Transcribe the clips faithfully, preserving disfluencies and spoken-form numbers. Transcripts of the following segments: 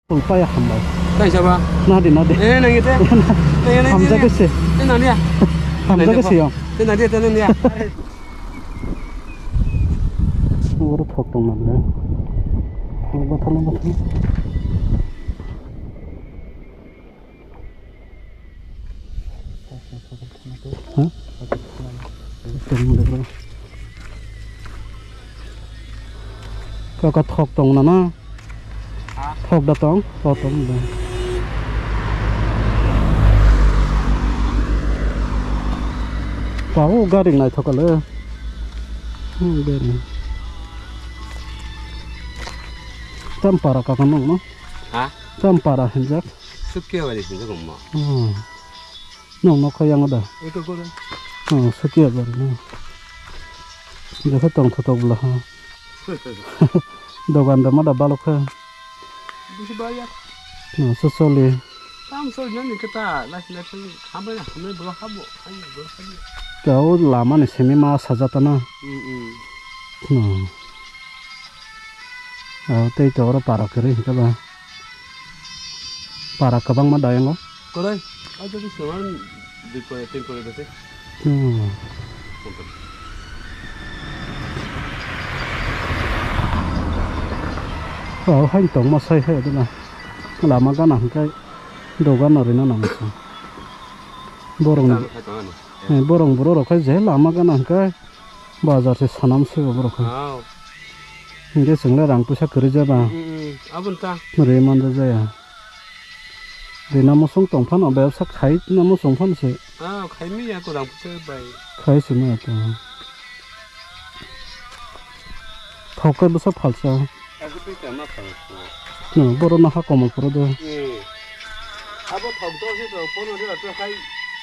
Pul paya hambai. Tei saba. Nadi, nadi. Eh, nang ite. Nang ite. Hamjak ese. Tei nang dia. Hamjak ese yong. Tei nang dia, tei nang dia. Oro thok tong nang le. Thok ba thalo ba thalo. Ha? Tong le bro. Kaka thok tong na na. Ha? Thok da tong, thok tong da. Pao gari nai thok le. Hmm, gari. Champara kaka nong no? Ha? Champara hinjak. Sukiya bari hinjak mo. Hmm. Nong nokha yang da. Ito ko da. Oh, sukiya bari no. Jasa tong thotok bla ha. Dogan da ma da balok kha. Bisi baya. No, so soli. Tam so jani kita, last last hambai na hambai bro habo. Ai bro habo. Kau lama ni semi ma sajata na. Hmm, hmm. No. Ah, tei to oro para kwrwi hwnkhe ba. Para kwbangma da yango. Kwrwi. Ah, jadi sewan di kore, tin kore bete. Hmm. Oh, hai tongma sai hai aduna. Lama gana hwnkhe dogan no rina nang se. Borong, eh, borong buro rok khai je lama gana hwnkhe. Bazar se sanam se borok. Aw. Hingke chwng le rang puisa kwrwi jaba. Mm, mm, mm. Aboni ta. Rwi manja jaya. Rina mosong tong phano, bebsa khai na mosong phano se. Ah, khai mi ya ko rang puisa bai. Khai se ma to. Thok kai bwsa phalsa. Aku tu sama phalsa. No, boro no ha komo puro do. Hmm. Abo thok do se to, pono de to khai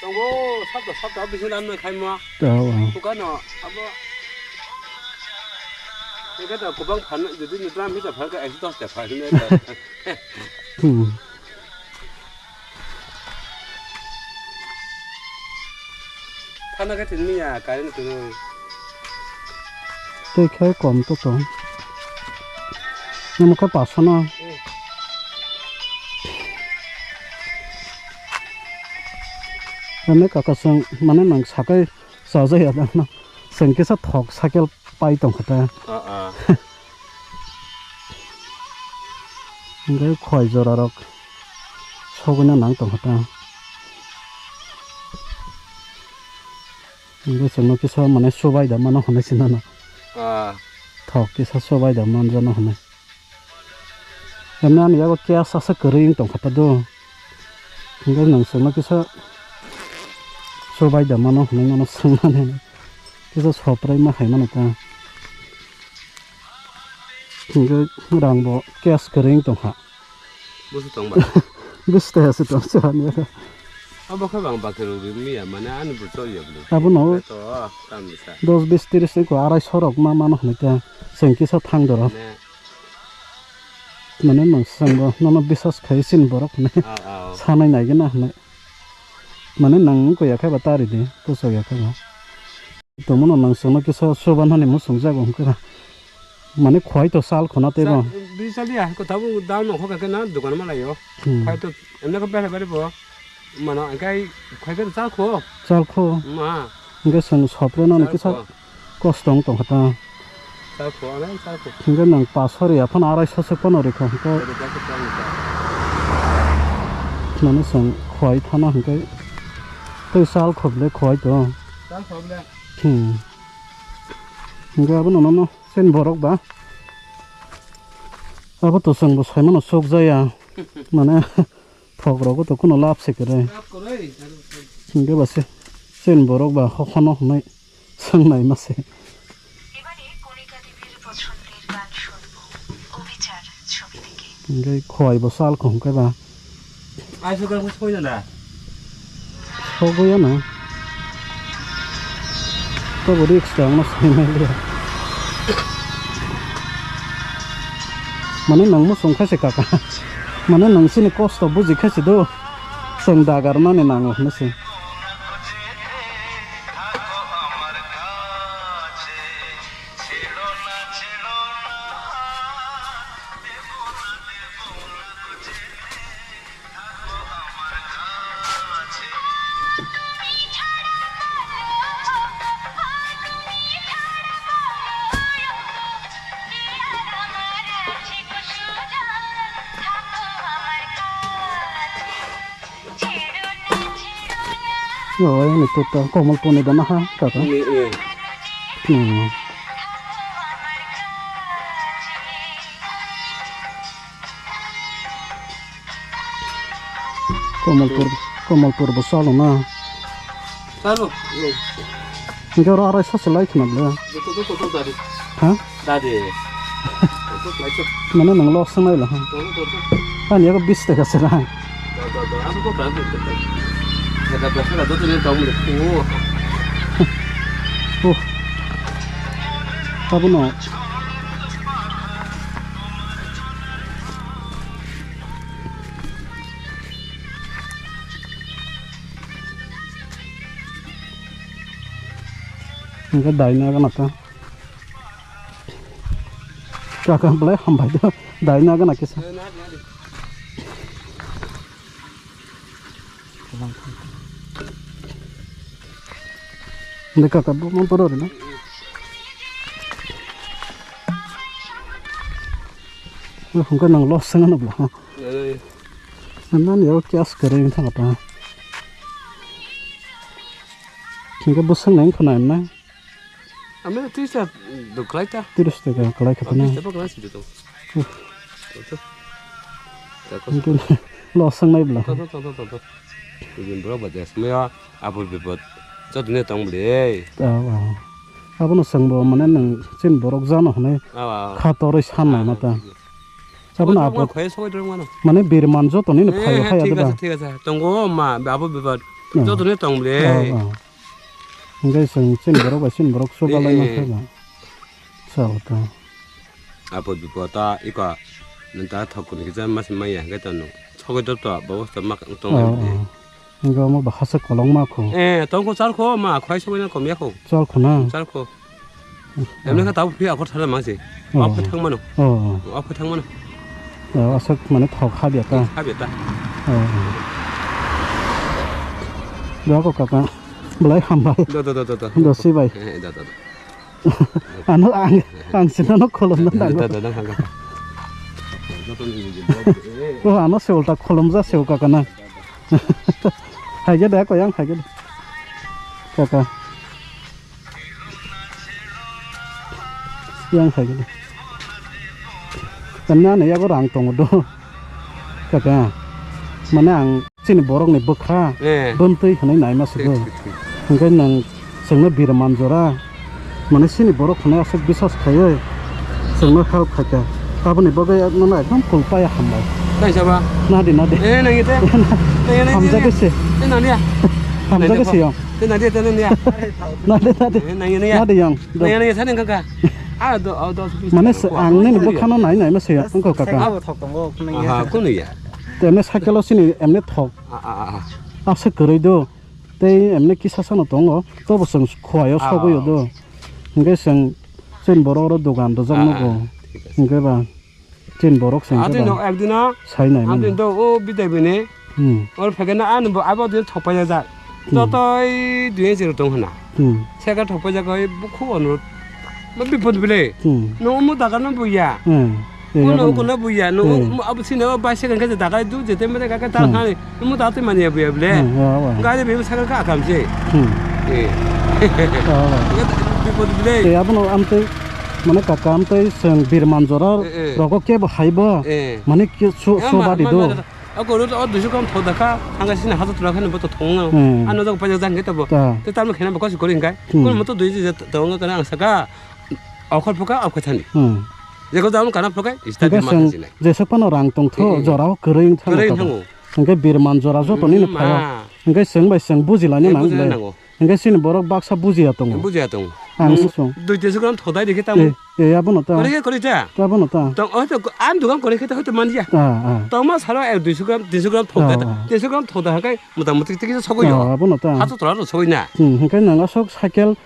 tongo, sab to sab to bisi lam khai mo. Tao, ah. Tukano abo. Eka to kubang phan, jadi ni drum hita phan ka ekso dos ta phan ne. Hmm. Thana khe tin miya, current kwrwi. Tei khe kom to tong. Namo khe paso no. Eh. Ane kaka chwng mane nang sakai chajaya dang no. Chwng kisa thok cycle pai tong kha ta. Ah, ah. Hingke khoi jora rok sogwino nang tong kha ta. Hingke chwngno kisa mane subai da mano hinui sinano. Ah. Thok kisa subai da manjano hinui. Emni ani yago cash asa kwrwi wng tong kha ta do. Hingke nwng chwngno kisa subai da mano hinui mano swngmani. Kisa soprai ma hai mano ta. Hingke rang bo cash kwrwi wng tong kha. Busu tong ba? Bis ta se tong sa ni. Abo khe bang bakhe rw ri mi ya, mane ani bo chol ya bwle. Abo no. To, tam ni sa. Dos bis tiris ni ko arai sorok ma mano hinui ta. Chwng kisa thang doro. Ne. Mane nwng swngbo nono biswas khai chini borok hinui. Ah, ah. Sanai nai gana hinui. Mane nwng wngkha ya khe ba ta ri di, kuchuk ya khe ba. Tongmano nwng chwngno kisa chuban hani mwsung jago hwnkhe ba. Mane khwai to chal khuna tei bo. Chal, bini chal ya, ko tabuk dal nongkho khe na dukan ma laio. Hmm. Khwai to emne ko bere bere bo. Mano, engkai khwai khe chal kho. Chal kho. Ma. Hingke chwng sopre nani kisa kosto wng tong kha ta. Chal kho, ale chal kho. Hingke nwng paso ri aphano arai so se phano ri kha hingke. Ri kha se phano ri kha. Mane chwng khwai thana hingke tei chal kho ble khwai to. Chal kho ble. Hmm. Hingke abono nono sen borok ba. Abo to chwng bo sai mano sok jaya. Mane Thok rogo to kuno lab se kwrwi. Lab kwrwi. Hingke ba se, sen borok ba hokono hwnwi swngnai ma se. এবারে কণিকা দেবীর পছন্দের গান শুনবো, অভিচার ছবি থেকে। Hingke khowai bo sal khum khe ba. Ai se kok soi na. Sogwi ya na. Tobo risk ang no sai mai le. Mane nang mo song kha se kaka. Mane nang sini kosto buji kha se do. Chwng dagar mani nango hinwi se. Yo, ini tuta Kamalpur ni dana ha, kaka. Ini, ini. Hmm. Kamalpur, Kamalpur bo salo na. Salo. Hingke oro arai sase lai khna bwle. Toto, toto, toto, dadi. Ha? Dadi. Toto, lai to. Mane nang lo sangnai lo ha. Toto, toto. Ani ego bis taka sera. Toto, toto. Abo ko brand toto. Kada brand toto ni tong le. Oh. Oh. Abo no. Hingke daina gana ta. Kaka belai hambai do. Daina gana kisa. Hingke kaka bo mo borok rina. Hingke nang los sengano bla. Nani o kya skare wngkha ta. Hingke bwswk nai wngkha nai na. Ami tisa do kwlai ta. Tiris taka kwlai kha ta na. Tisa bo kwlai si do. Hingke lo sangnai bla. To, to, to, to, to, to. Bini borok ba jas maya abul bipot. Jotoni tong bli. Abono sengbo mane nang chin borok jano hwnwi kha torwi sannai ma ta. Abono abot khoi sogwi rwmano. Mane birman jotoni no phaio haya da. Thik ase, thik ase. Tongo ma, abo bebak. Jotoni tong ble. Hingke chwng chini borok bai chini borok chubalai ma khe ba. Chao ta. Abo bebak ta iko nang ta thok kuni kisa mas maya hingke tong no. Sogwi dop to, bobo to mak tong. Hingke omo bo hasik kolong ma kho. Eh, tong kho chal kho ma, khoi sogwi na kom ya kho. Chal kho na. Chal kho. Emne kha tabuk phi akhor thala mangse. Aphai thang mano. Aphai thang mano. Aswk mane thok habya ta. Habya ta. Dogo kaka. Belai hambai. Do, do, do, do, do. Do si bai. Eh, do, do, do. Ano ang, ang sino no kholom na. Do, do, do, do, do. Oh, ano se ulta kholom ja se kaka na. Haige da ko yang haige da. Kaka. Yang hai gini. Tamni ani yago rang tongo do. Kaka. Mane ang chini borok ni bwkha. Eh. Bwntwi hwnwi naima sugo. Thik, thik, thik. Hwnkhe nang chwngno birman jora. Mane chini borok hwnwi aswk biswas khaiwi chwngno help khaikha. Aboni bagwi nono ekdom kul paya hambai. Nai saba. Nadi, nadi. Eh, nang ite. Nang, nang, hamjagwi se. Eh, nang ya. Hamjagwi se yang. Tei nadi, tei nadi ya. Nadi, nadi. Eh, nang ini ya. Nadi yang. Nang ini ya, sana kaka. Ah, do, oh, do. Mane ang nini bwkhano nai nai ma se wngkha kaka. Abo thok tongo, nang ya. Aha, kunu ya. Tei emne cycle o sini emne thok. Ah, ah, ah. Asa kwrwi do. Tei emne kisa sano tongo. Tobo chwng khoyo sogwi do. Hingke chwng chini borok oro dogan rijak nugo. Hingke ba. Tin borok sengkha. Ati no ekdino. Sai nai mani. Ati to o bidai bini. Hmm. Or phekena ani bo abo din thokpai jak. Hmm. Jotoi dui inch rok tong hwna. Hmm. Seka thokpai jak oi bukhu onurot. Bo bipod bile. Hmm. No mo daga no buya. Hmm. Kono kono buya no abo sini o bai seka khe daga du jete mere ka ka tal khani. Mo ta twi manya buya bile. Hmm, ya, ya. Gari be saka ka kam se. Hmm. Eh. Ya, ya. Bipod bile. Te abono amte mane kaka amte seng birman jora rogo kebo haibo. Eh. Mane ke so so badi do. Ako ro o duisu kam thoda kha, thanga sini hato tura khani boto thongo. Hmm. Ano jok pajak jang ke tabo. Te tamo khena bokos kori hingai. Kon moto dui je tongo kana ang saka. Okhor phoka okhor thani. Hmm. Jeko jang kana phoka ista de ma sini. Jesok pano rang tong tho, jora o kwrwi thango. Kwrwi thango. Hingke birman jora joto nini phaya. Hingke chwng bai chwng bujilaina nang le. Hingke chini borok baksa bujiya tongo. Bujiya tongo. Ang song. Dui tesu gram thodai dikhe tamo. E, abono ta. Kore khe kore ta. Ta abono ta. Tong o to an dugan kore khe ta hoito manja. Ah, ah. Tong ma salo ek dui tesu gram, tesu gram thodai. Tesu gram thodai hakai mota moti tiki sogoi yo. Abono ta. Hato tora to sogoi na. Hmm, hingke nang asok cycle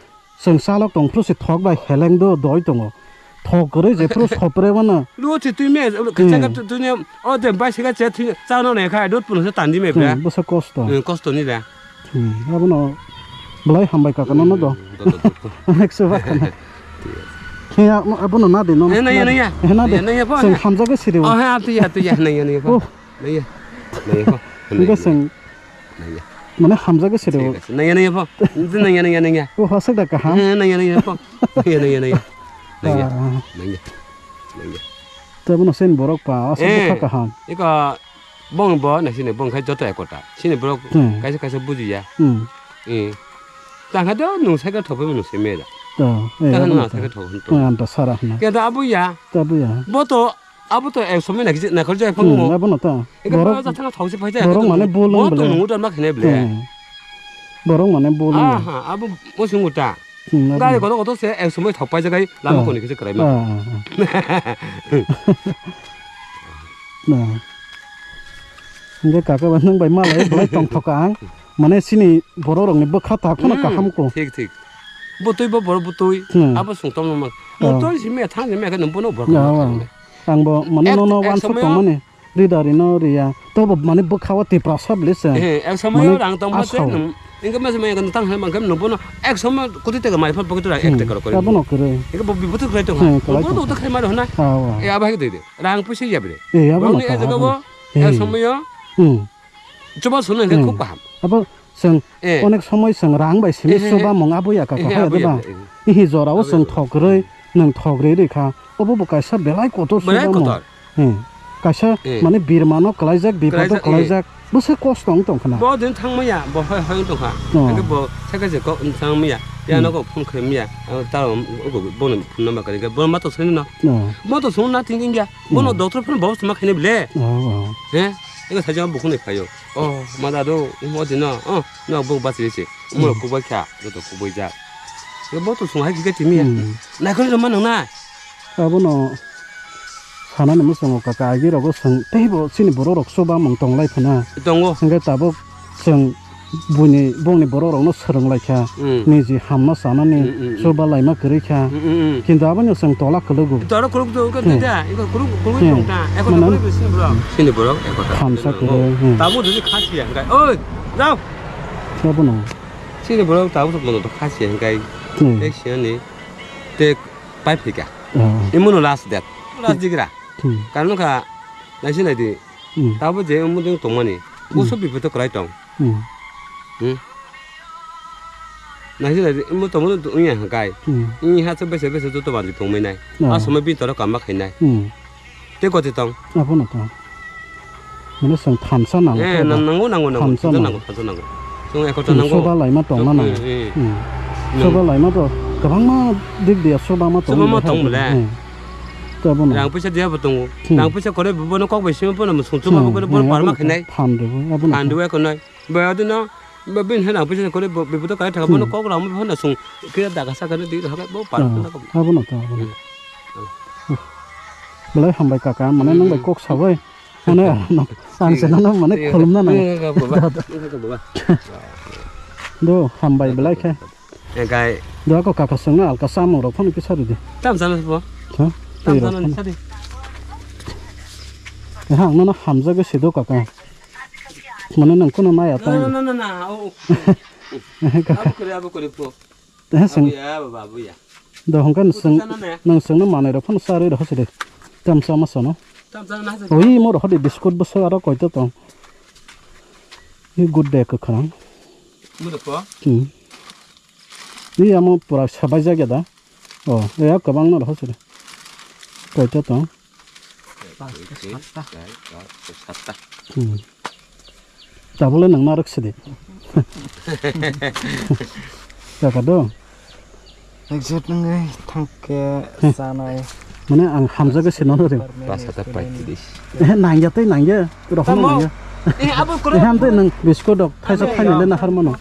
Chwng chalok tong phuru se thok bai heleng do doi tongo. Thok kwrwi je phuru sopre mano. Luo se twi me, kaisa ka twi ne, o de bai se ka che twi cha no ne kha, dot puno se tandi me bra. Hmm, bwsa kosto. Hmm, kosto ni da. Hmm, abono belai hambai kaka no do. Onek se ba kana. He abono na de no. He na ya, na ya. He na de. Chwng hamjak siri. Oh, he atu ya, atu ya, na ya, na ya. Oh. Na ya. Na ya. Hingke chwng. Na ya. Mane hamjagwi se de. Thik ase. Nangya, nangya pho. Nangya, nangya, nangya. O, hasik da kaham. Eh, nangya, nangya pho. Nangya, nangya, nangya. Nangya. Ah. Nangya. Nangya. Tei bono sen borok pa, aswk bwkha kaham. Iko bong bo na sini bong khai joto ekota. Sini borok kaisa kaisa bujiya. Hmm. Eh. Tang kha do nung cycle thopoi mano se me da. To, eh, tang kha abo nung no cycle to. Thopoi to. Ah, anta sara hna. Khe da abu ya. Ta abu ya. Bo to Abo to ek somoi naki nakhar jai phang mo. Hmm, abo no ta. Eke borok, ba ja thang thok se phai jai. Borok mane bo lung bole. Mo to nungu dan ma khene ble. Hmm. Borok mane bo lung. Aha, abo mo sing uta. Hmm, abo. Gari koto koto se ek somoi thok pai jagai lama koni kise krai ma. Ah, ah, ah. Nah. Hingke kaka ba nang bai malai bolai tong thoka ang. Mane sini borok rokni bwkha tak phano kaham ko. Thik, thik. Butui bo borok butui. Hmm. Abo sung tong nang. Oh. Butui simi thang simi khe nung bono borok. Ya, thang. Ang bo mane ek, nono ek wansuk somoyo tongmani. Rida rino riya. To bo mane bwkha o tipra sab le se. Eh, ek somoyo mane rang tong ba se asao. Nung. Ingke mas mai kan tang hai mangkam nung bono. Ek somoy kuti tega mai phal pocket rang ek tega rok kore. Hmm. Abo no kore. Ingke bo bibutu kore tong. Hmm, ha. Nung bono utak khai maro hona. Ah, wa. E aba hai de. Rang pusi ya bre. Eh, abo no. Borok ni ta, e jaga abo bo. No. Ek somoyo. Hmm. Chuba sunu hingke khub kaham. Abo chwng onek somoi chwng rang bai simi chuba mung abo ya kaka hai de ba. Ihi jora o chwng thok rwi, nwng thok rwi rwi kha. Obo bo kaisa belai kotor chuba mung. Belai kotor. Kaisa mane birmano kwlaijak, bipodo kwlaijak, bwswk kosto wng tong khna. Bo din thang maya, bo hoi hoi wng tong kha. Hingke bo saka je kok thang maya. Ya no kok phone khlai maya. Taro bono phone number kari khe bo ma to sini no. Bo to sung na thinking ya. Bono doctor phano bo ma khaini ble. He? Ego sajak bukhuk ni phaio. Oh, ma da do, mo dino, oh, no, bo bachiri se. Mo kubui kha, joto kubui jak. Ego bo to sung hai khe timi ya. Naikol roma nang na. Abono sanani muchungo kaka agi rogo sung, tei bo chini borok rok chuba mung tong lai phana. Tongo. Hingke tabuk chwng buini bongni borok rokno swrwng lai kha, niji hamma sanani chuba laima kwrwi kha. Kintu abono chwng tola kwlwgo. Tola kwlwk do, iko da, iko kwlwk, kwlwk tong ta, eko kwlwk sini borok. Sini borok, eko ta. Thamsa kwrwi. Tabuk dili khasi ya, hingkai. Oi, jao. Abono. Sini borok tabuk mono to khasi ya, hingkai. Tei sini, tei pai phika. Imono last date. Last digra. Karon kha, naisi nai di. Tabo je omo ding tongmani. Boso bipodo kwlai tong. Naisi nai di, omo tongmani wngya hwnkhe. Ini ha se bese bese joto manjwi tongmai nai. A somoi bini toro kama khainai. Tei goti tong. Abono tong. Mane chwng thansa nango. Eh, nango, nango, nango. Thansa nango, thansa nango. Chwng ekota nango. Soba laima tongna nango. Soba laima to kwbangma dik dia soba ma tong. Soba ma tong bole. Rang puisa dia bo tongo. Rang puisa kore bono kok bai sima bono sung chuma bo kore bono parma khenai. Than de bo, abono. Than de bo ekonai. Bai adino, ba bin hena puisa kore bipodo kai thaka bono kok rang bono sung kira daga sakani di hakai bo parma na ko. Abono to, abono. Belai hambai kaka, mane nang bai kok sabai. Mane ang se nang mane khulumna nang. Do hambai belai khe. Gai. Do ako kaka songna alka samung rok phano kisa ridi. Tam sana bo. Ha? Tam sana ni sadi. Ha, ang nono hamjagwi se do kaka. Mane nang kono naya tang. Na, na, na, na. Abu kore, abu kore po. Teh seng. Abu ya, abu, abu ya. Do hongkan seng, nang sengno manai rok phano sarwi rok hoside. Tam sama sono. Tam sana na. Oi mo rok hodi biscuit bo so aro koito tong. Ni good day kwkhwrang. Mo rok po. Hmm. Ni amo pura sabai jagya da. Oh, ya kwbangma rok hoside. Koito tong. Pasta, pasta. Hmm. Tabole nang narwk sidi. Kaka do. Exit nangwi thangkhe chanai. Mane ang hamjagwi se nono ring. Pasta ta pai tidi. Eh, nangya tei nangya. Rohon nangya. Eh, abo koro. Eh, ham tei nang biscuit dok. Thaisa thaini le nahar mano.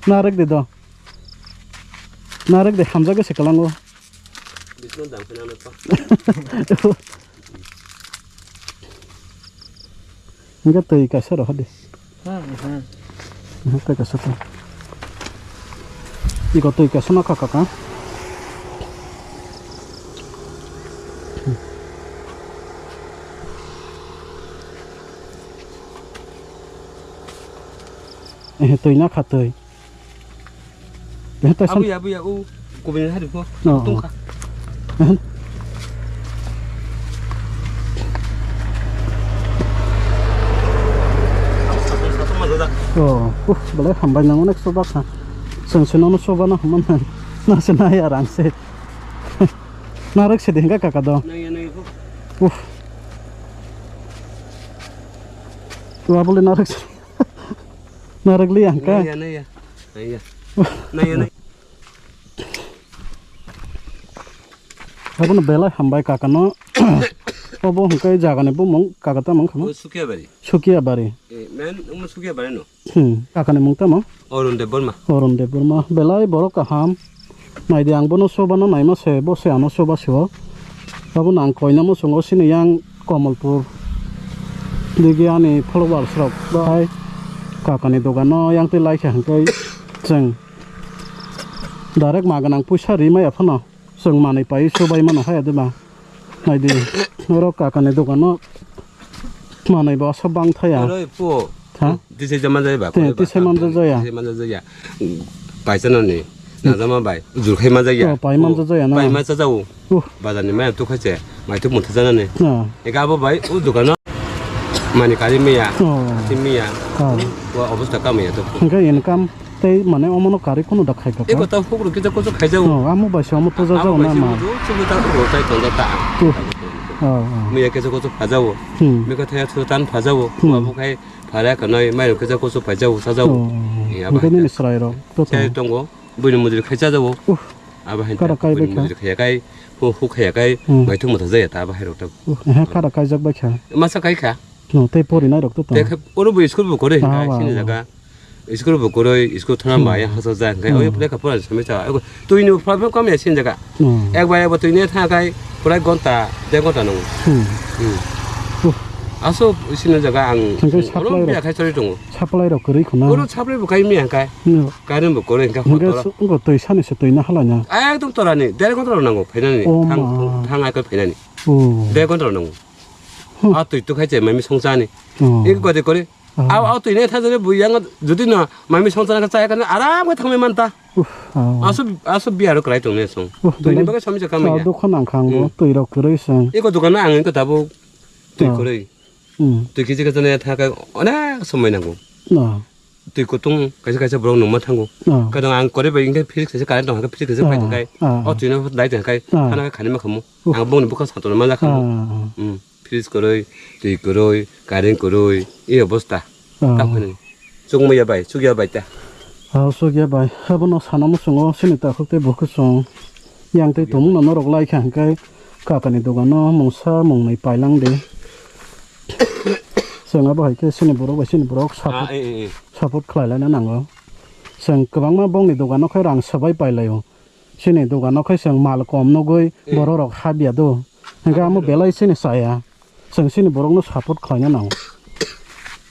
Narwk di do. Narwk de hamjagwi se kwlango. Bisno dang phina nang pa. Hingke twi kaisa rohor di. Hmm, hmm. Hingke twi kaisa tong. Iko twi kaisa no kaka ka. Eh, twi na kha twi. Abu ya, abu ya, o kubuni hari ko. Oh, tungka. Oh. Oh, uff, belai hambai nang onek soba kha. Chwng se nono soba no hamya nang. Na se nai arang se. Narwk se de hinga kaka do. Naiya, naiya, bo. Uff. Tua bole narwk se. Narwk li ang ka. Naiya, naiya. Naiya. Naiya, naiya. Abono belai hambai kaka no. Obo hwnkhe jaga ni bumung kaka tamo wngkha na? Bo Sukiya bari. Sukiya bari. Eh, men, omo Sukiya bari no. Hmm, kaka ni mung tamo? Arun Debbarma. Arun Debbarma. Belai borok kaham. Naidi ang bono soba no naima se, bo se ano soba se o. Abono ang koina muchungo sini yang Kamalpur. Digi ani followers rok bai kaka ni dogan no yang twi lai kha hwnkhe chwng direct ma gwnang puisa ri maya phano. Chwng manwi pai sobai mano hai adima. Naidi, oro kakani dogano manwi bo aswk bang thaya. Oro ipo. Ha? Tisai jama jaya ba. Te, tisai manja jaya. Tisai manja jaya. Paisa nani. Najama bai. Jurkhai manja ya. Oh, pai manja jaya na. Pai manja jao. Uh. Bazar ni maya tukha se. Mai tuk mutha jana ni. Na. Ega abo bai, u dogano. Mani kari miya. Oh. Ti miya. Oh. Wa obostha kam ya to. Hingke income. Tei mane omono karwi kunu da khaika. Eko ta hukru kisa kusu khaijao. Oh, amo bai se omo toja jao na ma. Chubu ta hukru tai tonja ta. Oh, oh. Miya kisa kusu phajao. Hmm. Mika thaya chu tan phajao. Hmm. Abo khai phara kanai mai kisa kusu phajao sajao. Oh, oh, oh. Abo nini srai rok to. Sai tongo. Buini mujri khai sajao. Uh. Abo hai. Kara kai bai kha. Mujri khai kai. Hu hu khai kai. Hmm. Mai thung mata jaya ta abo hai rok ta. Uh, eh, kara kai jak bai kha. Masa kai kha. No, tei porinai rok to tongo. Tei khe oro bo school bo kwrwi hwnkhe sini jaga. School bo kwrwi, school thana maya hachal jak hwnkhe, oi lekha pora samai cha. Twi ni problem kam ya sini jaga. Ek bai abo twi ni tha kai, pura gonta, de gonta nango. Hmm. Aso sini jaga ang oro biya khai chori tongo. Supply rok kwrwi khuna. Oro supply bo kai miya hwnkhe. Current bo kwrwi hwnkhe. Hwnkhe twi sani se twi na halai na. Ekdom torani, der gonta rok nango phainani. Thang, thang ai kai phainani. Der gonta rok nango. A twi tu khai che mami song chani. Ek gode kore. Au, au twi ne tha jani bui yang jodi no mami song chana cha kan aram khe thangmai man ta. Aso, aso biya ro kwrai tong ne song. Twi ni bagwi sami cha kamai ya. Dokan ang khang bo twi rok kwrwi song. Eko dokan ang ko tabo twi kwrwi. Twi kisi kisa ne tha ka onek somoi nango. Twi kutung kaisa kaisa borok nungma thango. Kadang ang kore bai ingkhe fridge kaisa current tong khe fridge kaisa pai tongkai. O twi no dai tongkai. Khana khe khani ma khamu. Ang bongni bwkha satung ma jakha. Fridge kwrwi, twi kwrwi, current kwrwi, e obostha. Tamo hinwi chukmaya bai, chukya bai ta. Chukya bai, abono sana muchungo sini takhuk tei bukhuk chwng yang tei tongmungno norok lai kha hwnkhe kakani dogano mungsa mungnwi pailang di. Chwng abo hai khe sini borok bai sini borok support khlai laina nango. Chwng kwbangma bongni dogano khe rang swbai pai laio. Chini dogano khe chwng mal kom nugwi borok rok habya do. Hwnkhe amo belai chini chaya. Chwng chini borokno support khlaina nango.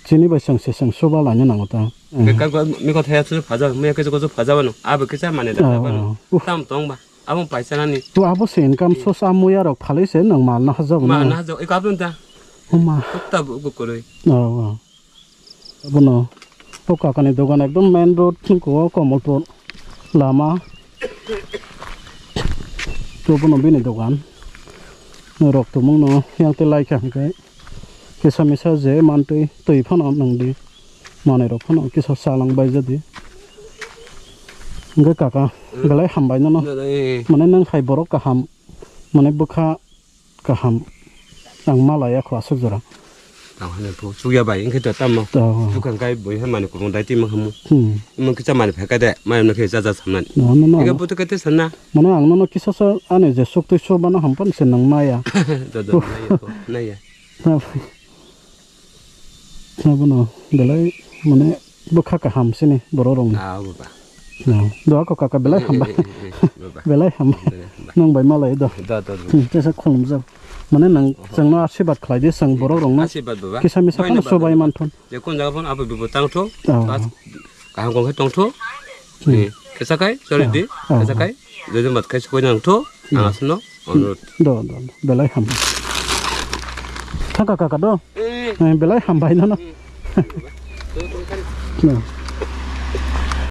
Chini bai chwng se chwng chuba laina nango ta. Miko thaya chwng phaja, miko kisa kisa phaja bano. Abo kisa mane da bano. Tam tong ba. Abo paisa nani. To abo se income source a muya rok phalwi se nwng mal na hajab na. Mal na hajab. Iko abun ta. Huma. Kutta bu kwrwi. Oh, oh. Abono o kakani dogan ekdom main road ko Kamalpur lama. To bono bini dogan rok tumung no yang te lai kha hwnkhe kisa misa je mantwi twi phano nang di manwi rok phano kisa salang bai jadi hwnkhe kaka belai hambai nono mane nang hai borok kaham mane bwkha kaham. Ang malaya kho aswk jora. Ang hwnwi phu chukya bai, wngkhe to tamo. Chukha kai bui hai mani kubung dai twi manghamu. Imo kisa mani phai kai de, mani no khe jaja samnani. Ega butu kai te sanna. Mane ang nono kisa sa ani je suk twi so bana hampani se nang maya. Jaja naya ko, naya. Abono belai mane bwkha kaham sini borok rokni. Ah, baba. Doa ko kaka belai hambai. Belai hambai. Nang bai malai do. Tesa khulumjak. Mane nang chwngno asirwad khlai di chwng borok rokno. Asirwad baba. Kisa misa phano sobai manthon. Je kon jaga phano abo bibo tangtho. Kaham kong khe tongtho. Kisa kai chori di. Kisa kai. Jodi mat kai sokoi nangtho. Ang asno. Do, do, do. Belai ham. Thaka kaka do. Eh, belai hambai nono. No.